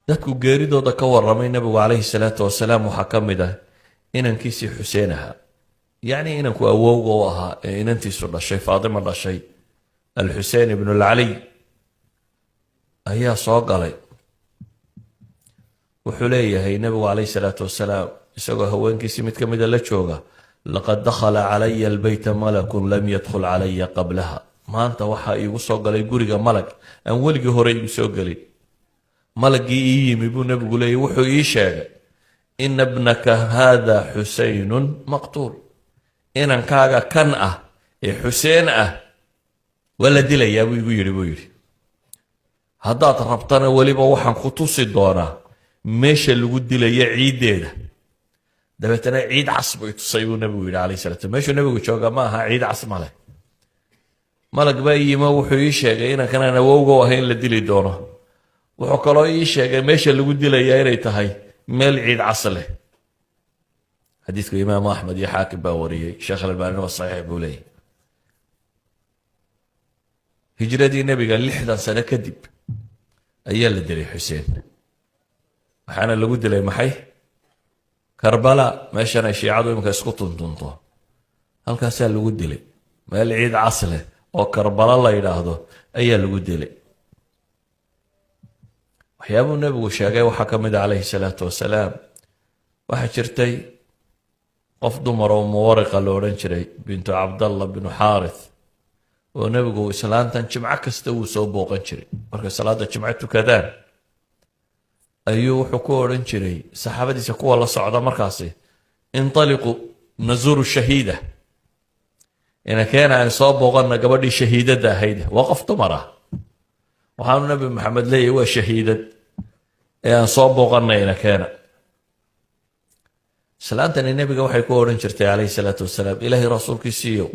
Dadku geeridooda ka warramay Nebigu calayhi salaatu wasalaam waxaa ka mid ah inankiisii Xuseen ahaa, yacni inanku awowga u ahaa ee inantiisu dhashay, Faatima dhashay. Alxuseen ibnu alcaliy ayaa soo galay. Wuxuu leeyahay nebigu calayhi salaatu wasalaam, isagoo haweenkiisii mid ka mida la jooga: "لقد دخل علي البيت ملك لم يدخل علي قبلها." Maanta waxaa iigu soo galay guriga malag aan weligii hore igu soo gelin. Malaggii ii yimi, buu nebigu leeyay, wuxuu ii sheegay: "إن ابنك هذا حسين مقتول." Inankaaga kan ah ee Xuseen ah waa la dilayaa, buu igu yidhi. Buu yidhi, haddaad rabtana weliba waxaan ku tusi doonaa meesha lagu dilaya ciiddeeda. Dabeetana ciid cas buu tusay, buu nebigu yidhi alayh salat. Meeshuu nebigu jooga ma aha ciid cas male. Malag baa ii yimo, wuxuu ii sheegay inankanaan awowga u ahay in la dili doono. Wuxuu kaloo ii sheegay meesha lagu dilayaa inay tahay meel ciid cas leh. Xadiidku Imaamu Axmed iyo Xaakim baa wariyey. Sheekh Albaanina waa saxiix buu leeyahy. Hijradii nebiga 60 sano kadib ayaa la dilay Xuseen. Waxaana lagu dilay maxay? Karbala, meeshan ay Shiicadu iminka isku tuntunto. Halkaasaa lagu dilay. Meel ciid cas leh oo Karbala la yidhaahdo ayaa lagu dilay. Waxyaabuu nebigu sheegay waxaa ka mid a calayhi salaatu wasalaam, waxaa jirtay qof dumar oo Muwariqa la odhan jiray, bintu Cabdallah binu Xaarith, oo nebigu islaantan jimco kasta wuu soo booqan jiray. Markay salaada jimco tukadaan ayuu wuxuu ku odhan jiray saxaabadiisa kuwa la socda markaasi: "انطلقوا نزور الشهيدة." Ina keena aan soo booqanna gabadhii shahiidadda ahayd. Waa qof dumar ah, waxaanu Nabi Maxamed leeyahy waa shahiidad ee aan soo booqanna, ina keena. Islaantani nebiga waxay ku odhan jirtay calayhi salaatu wasalaam: "Ilaahay rasuulkiisiiyo,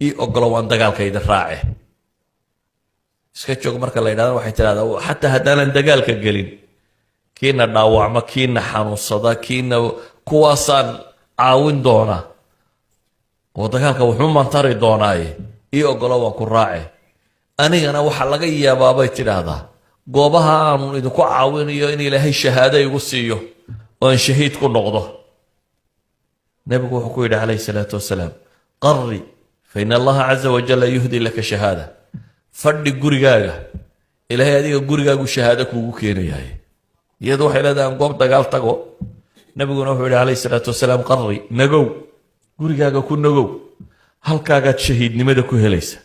ii ogolo waan dagaalka idin raace, iska joog." Marka la yidhahdo waxay tidhahdaa: "Xataa haddaanan dagaalka gelin, kiina dhaawacma, kiina xanuunsada, kiina kuwaasaan caawin doonaa oo dagaalka wuxuu mantari doonaaye, ii ogolo waan ku raace. Anigana waxaa laga yaabaa," bay tidhaahdaa, "goobaha aanu idinku caawinayo in Ilaahay shahaado igu siiyo oo aan shahiid ku noqdo." Nebigu wuxuu ku yidhi calayhi salaatu wasalaam: "قري فإن الله عز وجل يهدي لك شهادة." Fadhi gurigaaga, Ilaahay adiga gurigaagu shahaado kuugu keenayahay. Iyadu waxay leedahay aan goob dagaal tago. Nebiguna wuxuu yidhi calayhi salaatu wasalaam: "قري, nagow, gurigaaga ku nagow, halkaagaad shahiidnimada ku helaysa."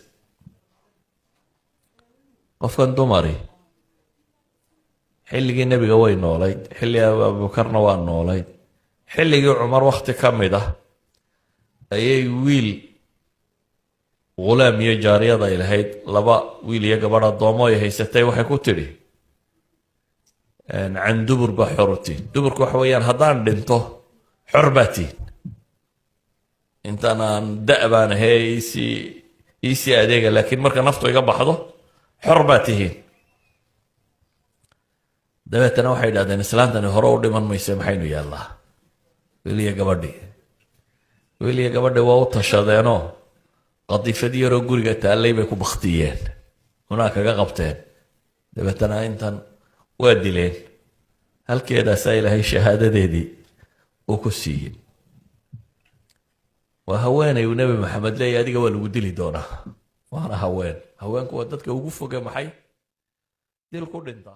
Qofkan dumari xilligii nebiga way noolayd, xilligii Abubakarna waa noolayd. Xilligii Cumar wakhti ka mid ah ayay wiil ghulaam iyo jaariyad ay lahayd, laba wiil iyo gabadh addoomo ay haysatay, waxay ku tidhi: "Can dubur baa xortiin." Duburku waxa weeyaan haddaan dhinto xor baa tihin, intaan aan da' baan ahee iisii adeega, laakiin marka naftu iga baxdo xor baa tihiin. Dabeetana waxay idhahdeen: "Islaantani hore u dhiman mayse, maxaynu yeellaa?" Wiil iyo gabadhii waa u tashadeenoo qadiifad yaroo guriga taallay bay ku baktiyeen, hunaa kaga qabteen. Dabeetana intan waa dileen. Halkeedaasaa Ilaahay shahaadadeedii uu ku siiyey. Waa haweenay uu Nebi Maxamed leeyahy adiga waa lagu dili doonaa. Waana haween. Haweenku waa dadka ugu foge maxay dil ku dhinta.